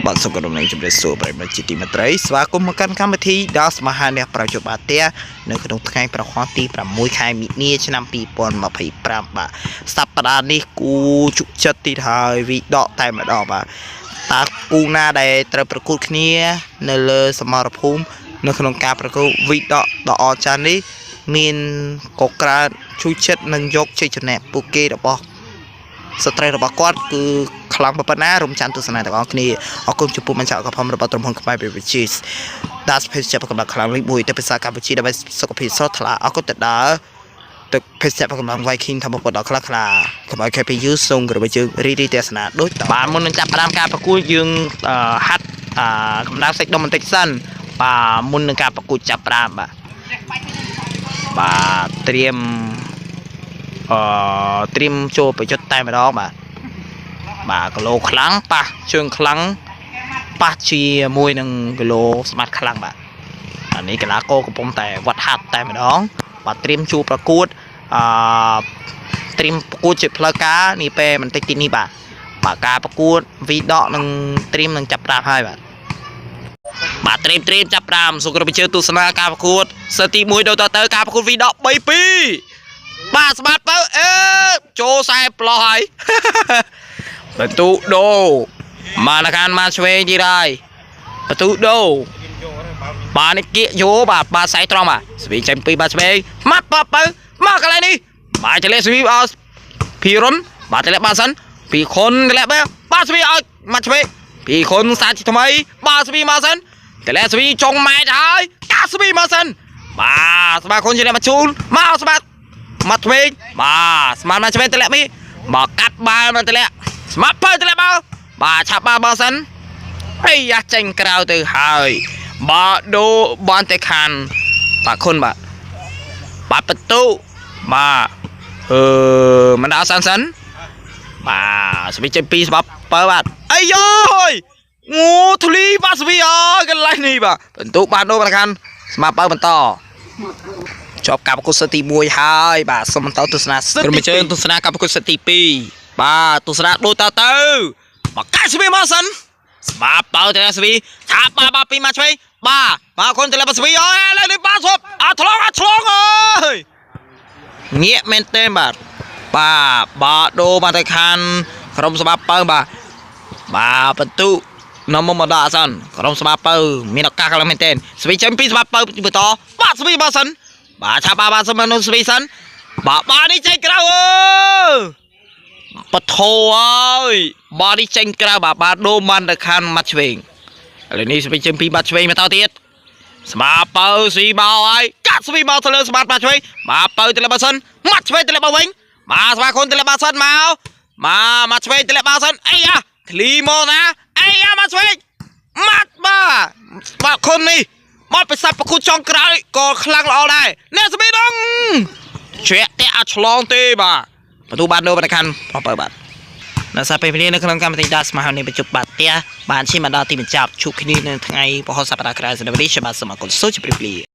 បាទសូមគោរពនឹងជម្រាបសួរប្រិយមិត្តជាទីមេត្រីស្វាគមន៍មកកាន់កម្មវិធីដល់ស្មារតីអ្នកប្រជាបាតានៅក្នុងថ្ងៃប្រហោះទី6ខែមិនិនាឆ្នាំ2025បាទសប្តាហ៍នេះគូជុកចិត្តទីហើយវិដកតែម្ដងបាទតើគូណាដែលត្រូវប្រកួតគ្នានៅលើសមរភូមិនៅក្នុងការប្រកួតវិដកដ៏អស្ចារ្យនេះមានកក្រើតជួយចិត្តនិងយកជ័យជំនះពួកគេរបស់ ស្ត្រីរបស់គាត់គឺខ្លាំងប៉ុណ្ណារំចាំទស្សនាទាំងអស់គ្នាអរគុណចំពោះបញ្ជាក់កផំរបស់ក្រុមហ៊ុនខ្មែរ Beverages ដាស់ភេសជ្ជៈកម្លាំងខ្លាំងលេខ1ទៅភាសាកម្ពុជាដើម្បីសុខភាពស្រស់ថ្លាអរគុណទៅដល់ទឹកភេសជ្ជៈកម្លាំង Viking ធម្មពលដល់ខ្លះខ្លះកុំឲ្យ KPU សូមគោរពជើងរីរីទស្សនាដូចតបាទមុននឹងចាប់ផ្ដើមការប្រកួតយើងហាត់កម្ដៅសាច់ដុំបន្តិចសិនបាទមុននឹងការប្រកួតចាប់ផ្ដើមបាទបាទត្រៀម អឺត្រៀមចូលប្រយុទ្ធតែម្ដងបាទបាទគីឡូខ្លាំងប៉ះជើងខ្លាំងប៉ះជាមួយនឹងគីឡូស្មាត់ខ្លាំងបាទអានេះកីឡាករកំពុងតែវត្តហាត់តែម្ដងបាទត្រៀមជួប្រកួតអឺត្រៀមប្រកួតជាផ្លូវការនេះពេលបន្តិចទីនេះបាទបាទការប្រកួតវីដកនឹងត្រៀមនឹងចាប់ផ្ដើមហើយបាទបាទត្រៀមត្រៀមចាប់ផ្ដើមសូមគោរពអញ្ជើញទស្សនាការប្រកួតសើទី1ដូចតទៅការប្រកួតវីដក3 2 បាទស្បាត់ទៅអេចូលខ្សែប្លោះហើយ បន្ទូដូមកលខានមកឆ្វេងទៀតហើយបន្ទូដូបាទនេះគៀកយោបាទបាទខ្សែត្រង់បាទស្វីចេញពីបាទឆ្វេងម៉ាត់ប៉ទៅមកកន្លែងនេះបាទចលេស្វីអោភីរុនបាទចលេបាទសិនពីខុនចលេបាទបាទស្វីឲ្យមកឆ្វេងពីខុនសាច់ថ្មីបាទស្វីមកសិនចលេស្វីចុងម៉ែត្រហើយកាស្វីមកសិនបាទស្បាខុនចលេមកជូនមកស្បា មកឆ្វេងបាទស្មានមកឆ្វេងតម្លាក់មីមកកាត់បាល់មកតម្លាក់ស្មាត់បើតម្លាក់មកបាទឆាប់បាល់មកសិនអីយ៉ាចេញក្រៅទៅហើយបាទដូបានតែខានបាទខុនបាទបាទបន្ទូបាទអឺមិនដល់សិនសិនបាទស្វីចេញពីស្បាប់បើបាទអាយយងូធ្លីបាទស្វីអើយកន្លែងនេះបាទបន្ទូបាទដូបានខានស្មាប់បើបន្ត ជាប់ការប្រកួតសិតទី1ហើយបាទសូមបន្តទស្សនាសិតទី2ជើងទស្សនាការប្រកួតសិតទី2បាទទស្សនាដូចតទៅមកកាច់ស្វីមកសិនស្បាប៉ៅទៅស្វីឆាបបាទបាទពីមកឆ្វេងបាទបាទគុនទៅលើស្វីអូយឥឡូវនេះបាទស្វអាឆ្លងអាឆ្លងអើយងាកមែនទេបាទបាទបាទដូរមកទៅខានក្រុមស្បាប៉ៅបាទបាទបន្ទុនំមកដល់អសិនក្រុមស្បាប៉ៅមានឱកាសខ្លាំងមែនទេស្វីចេញពីស្បាប៉ៅបន្តបាទស្វីមកសិន បាទឆាប់បាទបាទសុំមនុស្សស្វីសិនបាទបាទនេះចេញក្រៅអើបធោអើយបាទនេះចេញក្រៅបាទបាទដូរបានទៅខាងម៉ាត់ឆ្វេងឥឡូវនេះស្វីចេញពីបាត់ឆ្វេងមកតទៀតស្មាបើស្វីមកហើយកាត់ស្វីមកទៅលើស្មាត់បាត់ឆ្វេងបាទបើទៅលើបាសិនម៉ាត់ឆ្វេងទៅលើបាវិញបាទស្មាខុនទៅលើបាសិនមកមកម៉ាត់ឆ្វេងទៅលើបាសិនអីយ៉ាធ្លីមកណាអីយ៉ាម៉ាត់ឆ្វេងម៉ាត់បាទបាទខុននេះ មកពិសាប្រគួតចុងក្រោយក៏ខ្លាំងល្អដែរអ្នកស្មីដងជ្រាក់តែអត់ឆ្លងទេបាទបន្ទូបានដូរប្រកាន់ប្រពើបាទនៅសារពេលនេះនៅក្នុងកម្មវិធីដាស្មារតីបញ្ចប់បាទផ្ទះបានឈានមកដល់ទីបញ្ចប់ជួបគ្នានៅថ្ងៃពហុសប្តាហ៍ក្រោយសម្រាប់នេះបាទសូមអរគុណសូមជម្រាបលា។